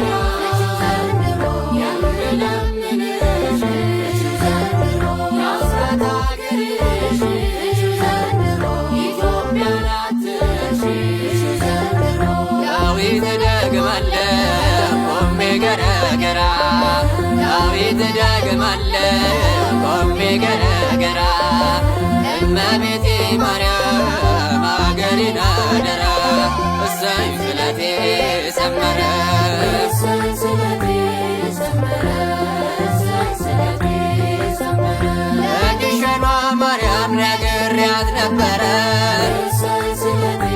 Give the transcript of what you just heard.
ማርያም የምለምንሽ የአስራት አገርሽ ኢትዮጵያን አትርሺ። ዳዊት ደግማለሁ ቆሜ ገረገራ፣ ዳዊት ደግማለሁ ቆሜ ገረገራ፣ እመቤቴ ማርያም አገሬን አደራ። እሰይ ስለቴ ሰመረ። እሰይ ስለቴ ሰመረ፣ እሰይ ስለቴ ሰመረ። ለግሸኗ ማርያም ነግሬያት ነበረ።